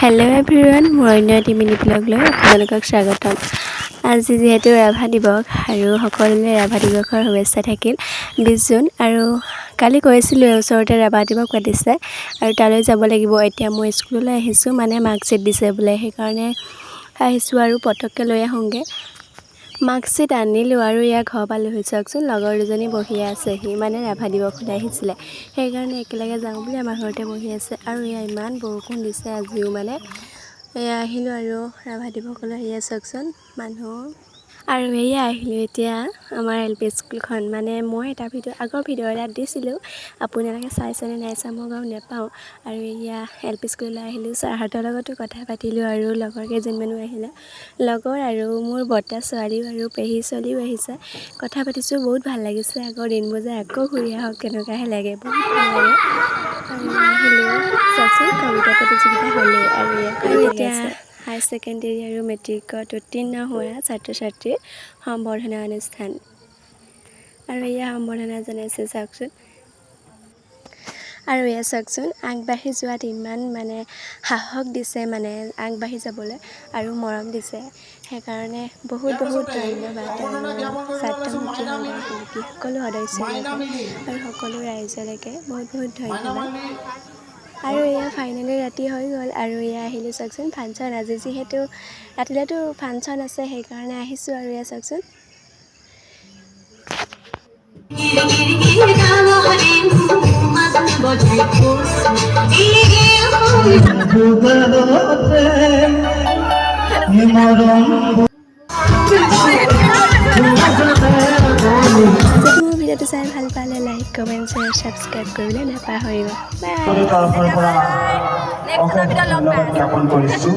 Hello' everyone, মোৰ অন্য এটি মিনি ব্লগ লৈ আপোনালোকক স্বাগতম। আজি যিহেতু ৰাভা দিৱস আৰু সকলোলৈ ৰাভা দিৱসৰ শুভেচ্ছা থাকিল। 20 জুন আৰু কালি কৈছিলোঁ, ওচৰতে ৰাভা দিৱস পাতিছে আৰু তালৈ যাব লাগিব। এতিয়া মই স্কুললৈ আহিছোঁ, মানে মাৰ্কশ্বিট দিছে বোলে, সেইকাৰণে আহিছোঁ আৰু পটককৈ লৈ আহোঁগৈ। মাৰ্কশ্বিট আনিলোঁ আৰু ইয়াৰ ঘৰ পালোহি। চাওকচোন, লগৰ দুজনী বহিয়ে আছেহি, মানে ৰাভা দিৱসলৈ আহিছিলে, সেইকাৰণে একেলগে যাওঁ বুলি আমাৰ ঘৰতে বহি আছে। আৰু এয়া ইমান বৰষুণ দিছে আজিও। মানে এয়া আহিলোঁ আৰু ৰাভা দিৱসলৈ। এয়া চাওকচোন মানুহ। আৰু এয়া আহিলোঁ এতিয়া আমাৰ এল পি স্কুলখন। মানে মই এটা ভিডিঅ', আগৰ ভিডিঅ' এটাত দিছিলোঁ, আপোনালোকে চাইছেনে নাই চোৱা মই গম নাপাওঁ। আৰু এয়া এল পি স্কুললৈ আহিলোঁ, ছাৰহঁতৰ লগতো কথা পাতিলোঁ আৰু লগৰ কেইজনীমানো আহিলে, লগৰ আৰু মোৰ বৰ্তা ছোৱালীও আৰু পেহী ছোৱালীও আহিছে। কথা পাতিছোঁ, বহুত ভাল লাগিছে। আগৰ দিনবোৰ যে আকৌ ঘূৰি আহক তেনেকুৱাহে লাগে, বহুত ভাল লাগে। আৰু আহিলোঁ, চাওকচোন, কবিতা প্ৰতিযোগিতা হ'লেই আৰু ইয়াত আৰু এতিয়া হায়াৰ ছেকেণ্ডেৰী আৰু মেট্ৰিকত উত্তীৰ্ণ হোৱা ছাত্ৰ ছাত্ৰীৰ সম্বৰ্ধনা অনুষ্ঠান আৰু এয়া সম্বৰ্ধনা জনাইছে, চাওকচোন। আৰু এয়া চাওকচোন, আগবাঢ়ি যোৱাত ইমান মানে সাহস দিছে, মানে আগবাঢ়ি যাবলৈ আৰু মৰম দিছে, সেইকাৰণে বহুত বহুত ধন্যবাদ আৰু ছাত্ৰ মুক্তি সংগ্ৰাম সমিতি সকলো সদস্যলৈকে আৰু সকলো ৰাইজলৈকে বহুত বহুত ধন্যবাদ। আৰু এয়া ফাইনেলি ৰাতি হৈ গ'ল আৰু এয়া আহিলোঁ, চাওকচোন, ফাংচন। আজি যিহেতু ৰাতিলৈতো ফাংচন আছে, সেইকাৰণে আহিছোঁ। আৰু এয়া চাওকচোন। গিৰি গিৰি গিৰি গান মাত বজাই দুগালতে মৰম। যদি মোৰ ভিডিঅ'টো চাই ভাল পালে লাইক, কমেণ্ট, শ্বেয়াৰ, ছাবস্ক্ৰাইব কৰিবলৈ নাপাহৰিব। বাই। তৰফৰ পৰা অশেষ ধন্যবাদ জ্ঞাপন কৰিছোঁ।